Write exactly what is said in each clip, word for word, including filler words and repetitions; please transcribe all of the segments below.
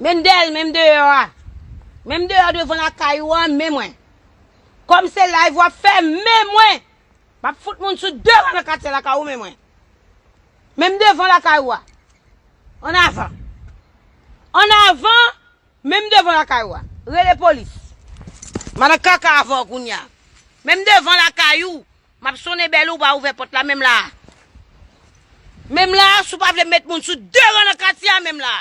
Mendel, menm deyò a. Menm deyò devan lakay ou a, men mwen. Kòm se live w ap fè, men mwen. M ap fout moun sou de ran nan katye lakay ou, men mwen. Menm devan lakay ou a. An avan. An avan, menm devan lakay ou a. Rele polis. M a nan kaka avè w kounye a. Menm devan lakay ou. M ap sonnen bèl ou pa ouvè pòt la, menm la. Menm la, si w pa vle met moun sou de ran nan katye a, menm la.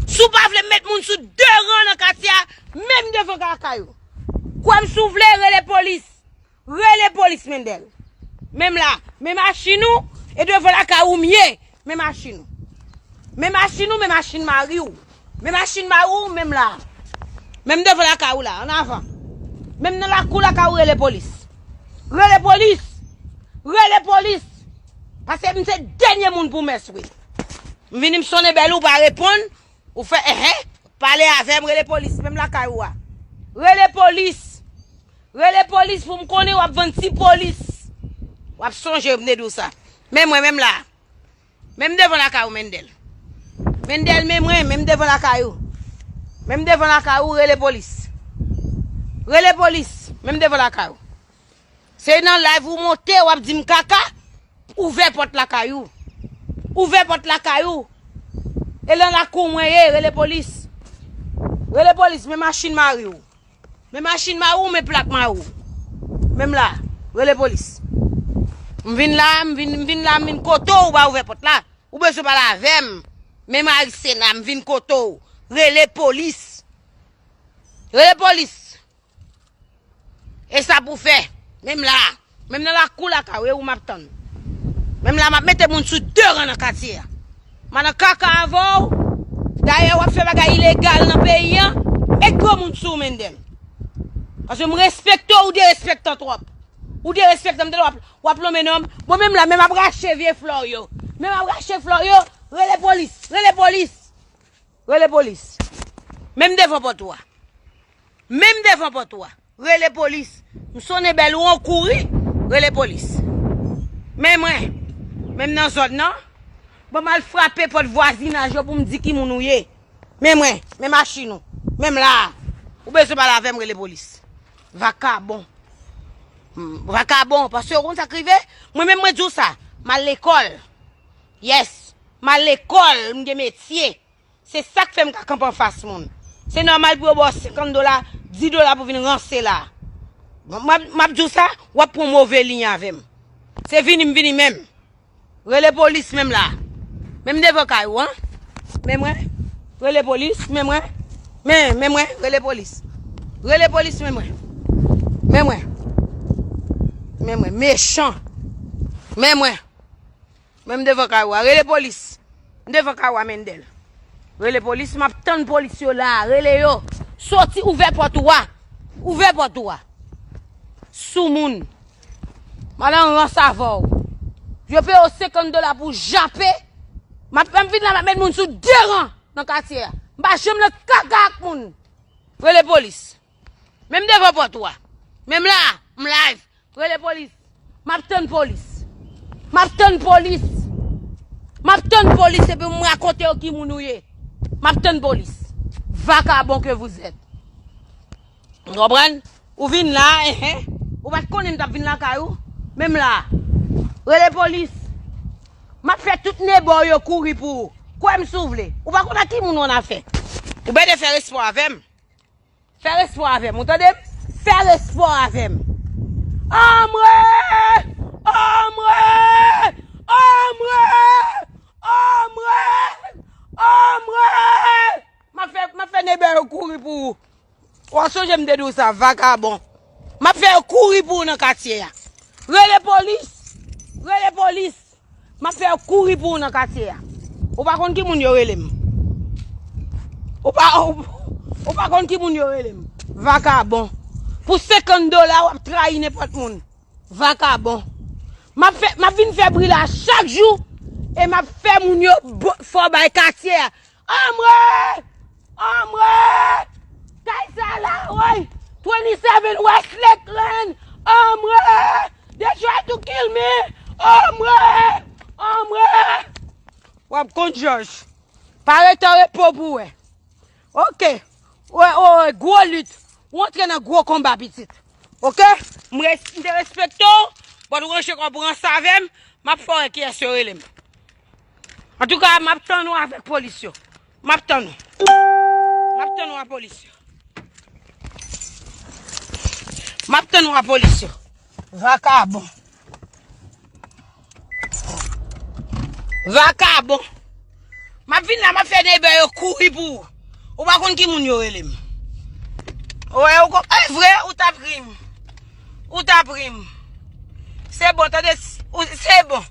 Si w pa vle met moun sou de ran nan katye a, menm devan lakay ou. Kwè m si w vle, rele polis. Rele polis, Mendel. Menm la, men machin ou, e devan lakay ou m ye. Men machin ou. Men machin ou, men machin mari w. Men machin mari w, menm la. Menm devan lakay ou la, an avan. Menm nan lakou lakay ou, rele polis. Rele polis. Rele polis. Paske m se dènye moun pou mès, wi. M vini, m sonnen bèl ou pa reponn. Ou fè, enhen. Pale avè m, rele polis, menm lakay ou a. Rele polis. Rele polis pou m konnen w ap vann ti polis. W ap sonje m te di w sa. Men mwen, menm la. Menm devan lakay ou, Mendel. Mendel, men mwen, menm devan lakay ou. Menm devan lakay ou, rele polis. Rele polis, menm devan lakay ou. Se nan live ou monte, w ap di m kaka, ouvè pòt lakay ou. Ouvè pòt lakay ou. E nan lakou mwen ye, rele polis. Rele polis, men machin mari w. Men machin mari w, men plak mari w. Menm la, rele polis. M vin la, m vin, m vin la, m vin kote w, ou pa ouvè pòt la. Ou bezwen pale avè m. Men mari Sena, m vin kote w. Rele polis. Rele polis. E sa pou fè. Menm la. Menm nan lakou lakay ou, e ou m ap tann. Menm la, m ap mete moun sou de ran nan katye a. M a nan kaka avè w. Dayè, w ap fè bagay ilegal nan peyi a. Met granmoun sou w, Mendel. Paske m respekte w, ou derespektan twòp. Ou derespektan m, tande w ap, w ap lonmen non m. Bon, menm la, menm ap rache vye flè w yo. Menm ap rache flè w yo. Rele polis. Rele polis. Rele polis. Menm devan pòt ou a. Menm devan pòt ou a. Rele polis. M sonnen bèl ou an kouri. Rele polis. Men mwen. Menm nan zòn nan. Ban m al frape pòt vwazinaj yo pou m di ki moun ou ye. Men mwen. Men machin ou. Menm la. Ou bezwen pale avè m, rele polis. Vakabon. Hmm, vakabon. Paske ou konn sa k rive? Mwen menm mwen di w sa. M al lekòl. Yes. M al lekòl. M gen metye. Se sa k fè m ka kanpe anfas moun. Se nòmal pou yo ba w senkant dola, dis dola pou vin ranse la. M ap, m ap di w sa, w ap pran move liy avè m. Se vini m vini menm. Rele polis menm la. Menm devan kay ou an. Men mwen. Rele polis, men mwen. Men, men mwen, rele polis. Rele polis, men mwen. Men mwen. Men mwen, mechan. Men mwen. Menm devan kay ou a. Rele polis. M devan kay ou a, Mendel. Rele polis, m ap tann polis yo la. Rele yo. Soti, ouvè pòt ou a. Ouvè pòt ou a. Soumoun. M al an rans avè w. Yo peye w senkant dola pou w jape. M ap, m vin la, m ap met moun sou de ran nan katye a. M pa janm nan kaka ak moun. Rele polis. Menm devan pòt ou a. Menm la, m live. Rele polis. M ap tann polis. M ap tann polis. M ap tann polis epi m rakonte yo ki moun ou ye. M ap tann polis. Vagabond que vous êtes. Ou konprann? Ou vin la, enhen. Ou pa t konnen m t ap vin lakay ou? Menm la. Rele polis. M ap fè tout nebò yo kouri pou ou. Kwè m si w vle. Ou pa konn ak ki moun ou an afè. Ou bède fè respè avè m. Fè respè avè m, ou tande m? Fè respè avè m. Anmwe! Anmwe! Anmwe! Anmwe! Anmwe! M ap fè, m ap fè nebò yo kouri pou ou. W ap sonje m te di w sa, vagabon. M ap fè yo kouri pou ou nan katye a. Rele polis. Rele polis. M ap fè yo kouri pou ou nan katye a. Ou pa konn ki moun yo rele m. Ou pa, ou, ou pa konn ki moun yo rele m. Vagabon. Pou senkant dola, w ap trayi nenpòt moun. Vagabon. M ap fè, m ap vin fè bri la chak jou. E m ap fè moun yo bo-, fè w bay katye a. Anmwe! Anmwe! Kay sa la, woy! Twenty-seven West Lakeland! Anmwe! They try to kill me! Anmwe! Anmwe! W ap konn Jòj. Pa rete an repo pou wè. Oke. Wè, wè, wè, gwo lit. Ou antre nan gwo konba, pitit. Oke? M res- m te respekte w, but ou ranje kòb ou ansanm avè m, m ap fè w wè kiyès yo rele m. Antouka, m ap tann ou avèk polis yo. M ap tann ou. M ap tann ou a polis yo. M ap tann ou a polis yo. Vakabon. Vakabon. M ap vin la, m ap fè neighbor yo kouri pou ou. Ou pa konn ki moun yo rele m. Ou wè, ou kon- e vre, ou t ap ri m. Ou t ap ri m. Se bon, tande, s- ou- se bon.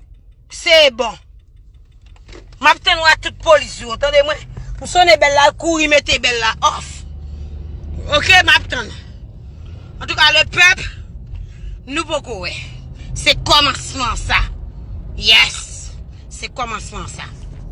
Se bon. M ap tann ou a tout polis yo, tande mwen. M sonnen bèl la, l kouri mete bèl la off. Oke, m ap tann. Antouka, le pèp, nou poko wè. Se kòmansman sa. Yes. Se kòmansman sa.